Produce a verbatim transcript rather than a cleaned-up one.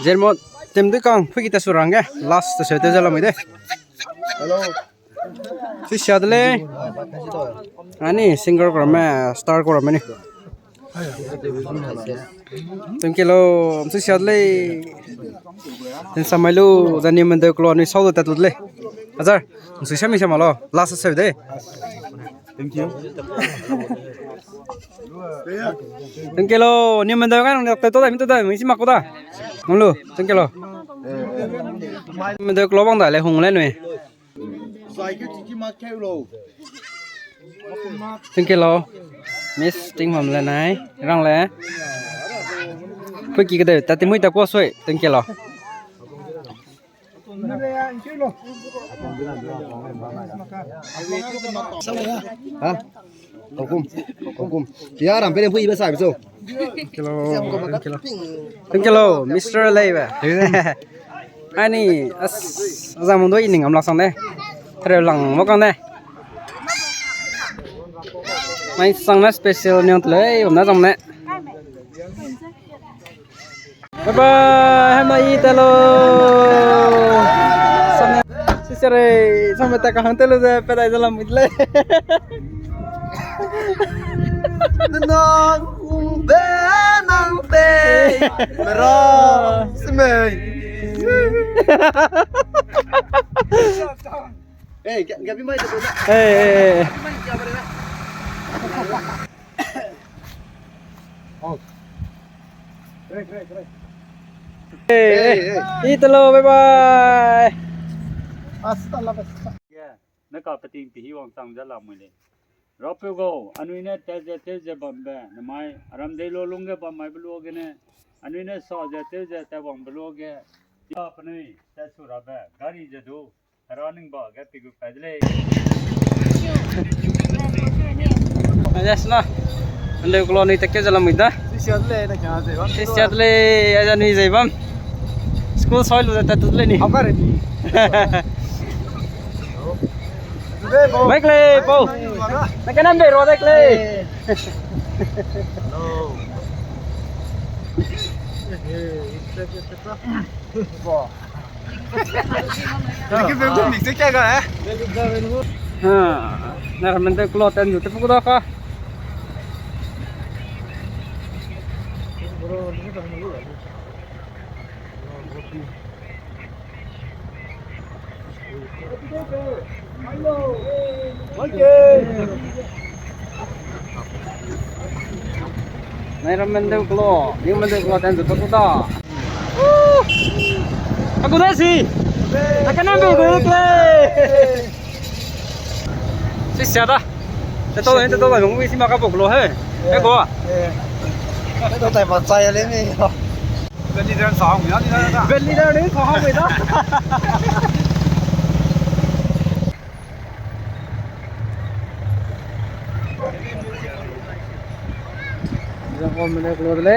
Jermo, tem dui kang, pui ki ta su rang ge, last ta seu te ze lamui de. Hello. Sisia de lei. Ani singer ko ramme, star ko ramme ni. Thank you lo, sisia de lei. Ten samai lu, zani mendeu klo, ni sau de ta tu de lei. Azar, sisia mi sama lo, last seu de. Thank you. Thank you lo, ni mendeu kan, te to da, mi to da, mi si mak ko da. Ngam lu, thank you lo. Mendeu klo bang da, le hung le nui. Thank you lo. Miss Tingham le nai, rang le. Pui ki kedeu, ta timui ta kua sui, thank you lo. Ha? Hukum, hukum. Ya ram pe pui ibe sai so. Thank you lo, thank you lo. Thank you lo, Mister Leibe. Ani, as, azang mung doi ning am la sang ne. Tere lang mo kang ne. Mai sang ne special niang tlei, bam na zang ne. Bye bye, hai mai te lo. Sam ne, sisia re, sam ne ta ka hang te lo ze, pe dai ze lam mit lei. Nang ung be nang pe, mera, semei. Eh, ga-, gabi mai te na. Eh, eh, eh. Oh. Kere, kere, kere. Eh, eh, eh. Italo, bye bye. Hasta la vista. Ye, ne ka peting pi hi wang chang ze la mui le. Rapeu gau, anui ne tat ze tew ze bambe, namai, aram dei lo lungge bam mai be luage ne, anui ne sa ze tew ze tat wang be luage, ya penui, tat su rabe, gari ze du, Hera ning ba ge pi gu pai de lei. Yes na. Ande klo ni ta ke jala mui da. Sisia de lei, na kya ze bam. Sisia de lei, aja ni ze bam. School soi lu da ta tu lei ni. Hau ka re ni. Mai klei, pau. Na ka nam de ro de klei. Hello. Bo. Thank you, very good. Mix kya ga, eh? Ha, na ramende klo ten ju te pu da ka. Nai ram mendeu klo, niu mendeu klo ten zu pa ku da. Woo! Aku da si. Akanam be ku kle. Sisia da. Te to, te to, nung wi si ma ka bok lo he. E ko. Te to tai ma chai le ni. Beli dan sa hong ya ni da. Beli dan ni sa hong da. Jang om ne klo de le.